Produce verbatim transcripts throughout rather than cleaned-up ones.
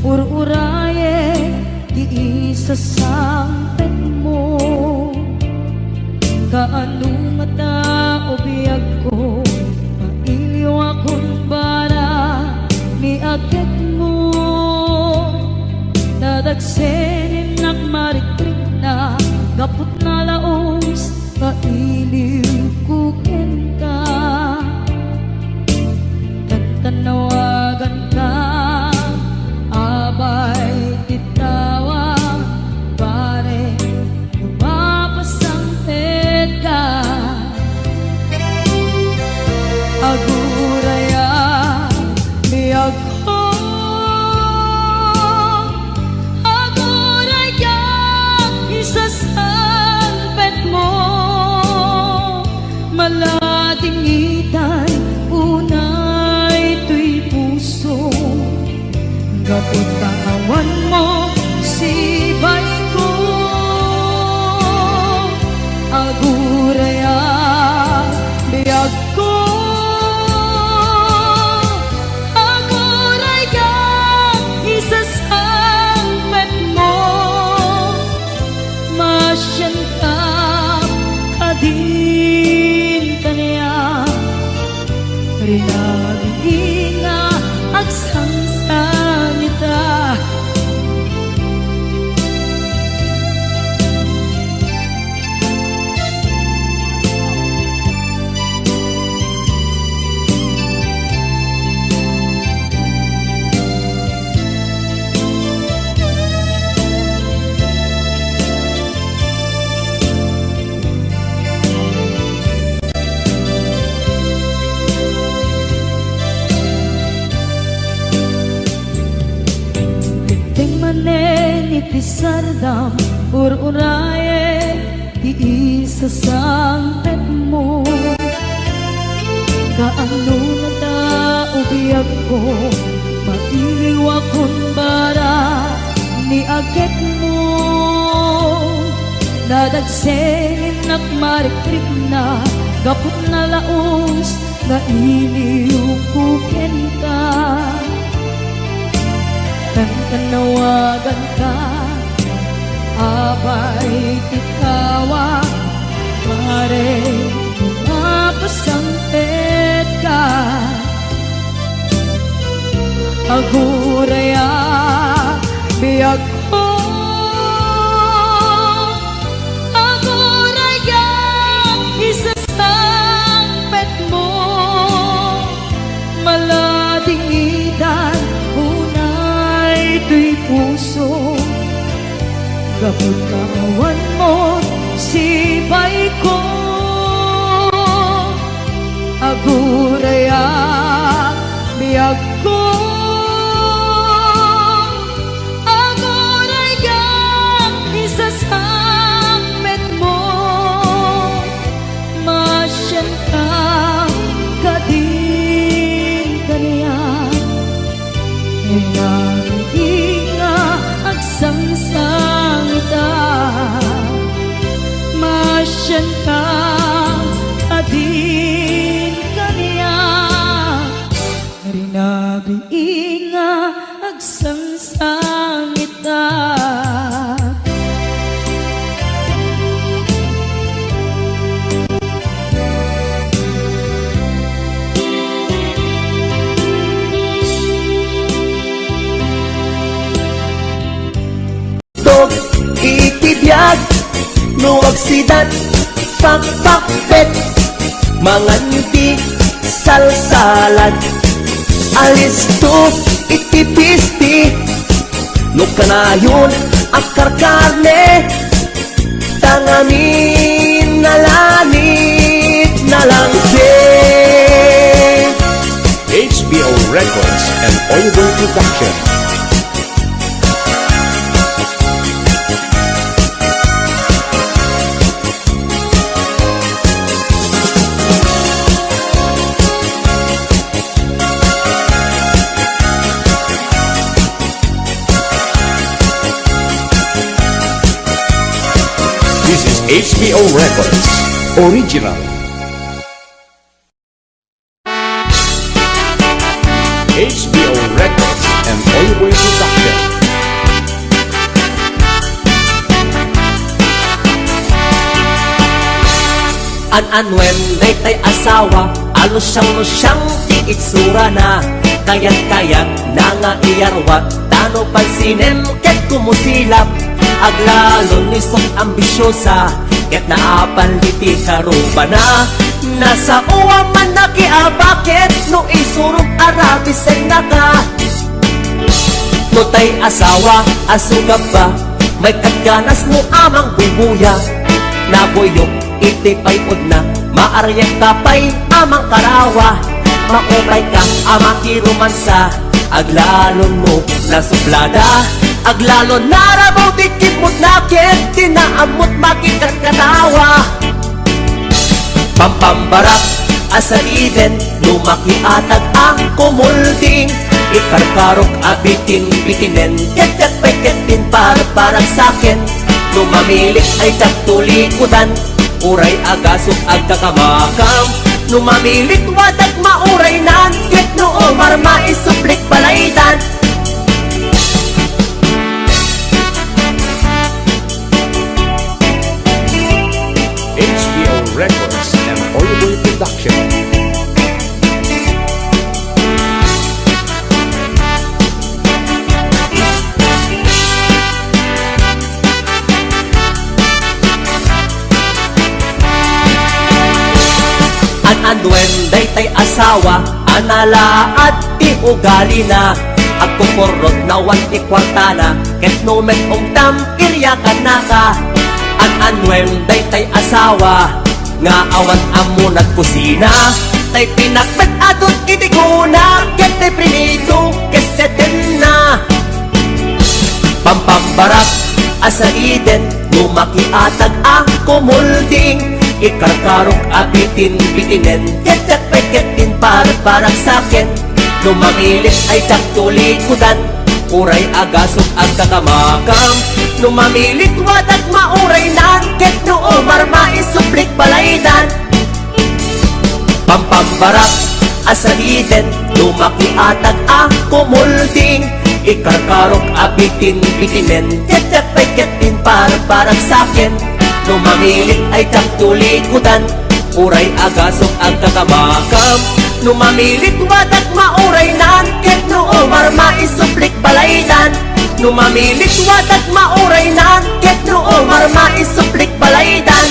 Ur-urayen ti isasangpetmo. Kaano ngata, o biagko, mailiwakon bara ni agekmo. Nadagsen innak marikrikna, gapu ta nalaus nga iliwko kenka. Tantannawaganka, abay ti tawa, pare, mapasangpetka. Aguraya, biagko, aguraya, isasangpetmo. Maladingitan unay toy puso, gapu ta awanmo sibaiko. Aguraya, biagko, aguraya, isasangpetmo. Masianka kadin kaniak, rinabii nga agsangsangita. Dimteng manen iti sardam, ur-urayen ti isasangpetmo. Kaano ngata, o biagko, mailiwakon bara ni agekmo. Nadagsen innak marikrikna, gapu ta nalaus nga iliwko kenka. Tantannawaganka, abay ti tawa, pare, mapasangpetka. Aguraya, biagko, aguraya, isasangpetmo. Maladingitan unay toy puso, gapu ta awanmo sibaiko. Aguraya, biagko, aguraya, isasangpetmo. Masianka kadin kaniak, rinabii nga agsangsangita. Masianka kadin kaniak, rinabii nga agsangsangita. Tog iti biag, no agsidat, pakpakpet, mangan ti salsalad. Alisto iti pisti, no kanayon a karkarne, tangamin nalanit nalangse. H B O Records and Audio Production. This is H B O Records Original. H B O Records and Boy Production. An-anuem daytay asawa, alusiang-lusiang ti itsurana, kayat-kayatna nga iyarwat, tano pansinem ket kumusilap, aglalon ni sok ambisiosa, ket naapan ti karubana, nasao a man nakiabaket no isurog a rabisennaka. No tay asawa a sugabba, maikkat ganasmo a mangbuybuya. Nabuyok iti pay-odna, maariakka pay a mangkarawa. Maumayka a makiromansa, aglalon no nasublada. Aglalon narabaw ti kimmutna ket ti naammot makikatkatawa. Pampambarak a saiden no makiatag a kumulding, ikarkarok a bitin-bitinen, ket diak pay ket din parparagsaken. No mamilik ay diak tulikudan, uray agasok agkakamakam. No mamilik wadag mauraynan, ket no umar maisublik balaydan. H B O Records and Oyoboy Production. An-anuem daytay asawa a nalaad ti ugalina, agkukurrot na wan ti kuartana, ket no met umtam, iriakannaka. An-anuem daytay asawa nga awan ammonad kusina, tay pinakpet adut iti kuna, ket tay prinito ket setenna. Pampambarak a saiden no makiatag a kumulding, ikarkarok a bitin-bitinen, ket diak pay ket din parparagsaken. No mamilik ay diak tulikudan, uray agasok agkakamakam. No mamilik wadag mauraynan, ket no umar maisublik balaydan. Pampambarak a saiden no makiatag a kumulding, ikarkarok a bitin-bitinen, ket diak pay ket din parparagsaken. No mamilik ay diak tulikudan, uray agasok agkakamakam. No mamilik wadag mauraynan, ket no umar maisublik balaydan. No mamilik wadag mauraynan, ket no umar maisublik balaydan.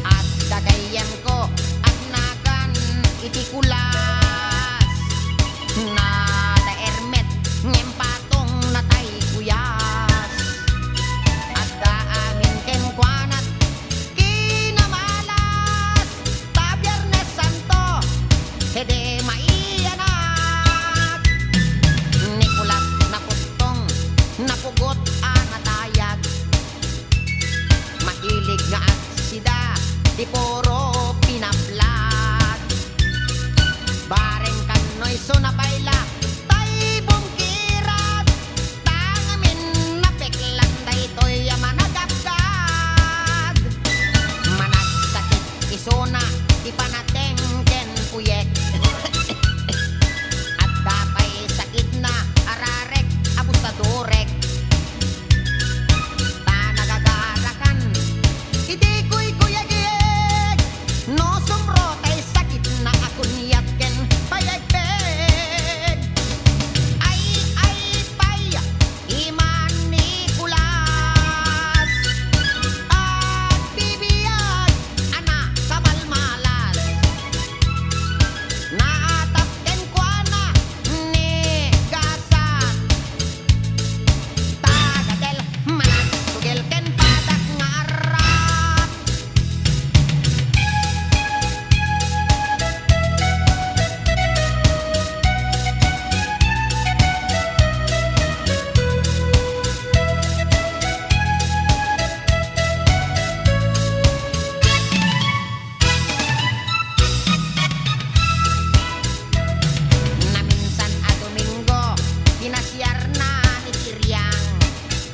Adda gayyemko, agnagan iti kulas. Nataermet, ngem patong natay kuyas. Adda amin kenkuana, kinamalas, ta Biernes Santo, sede maiyanak. Nikulas, napustong, napugot a natayag. Makilig nga agsida, ti puro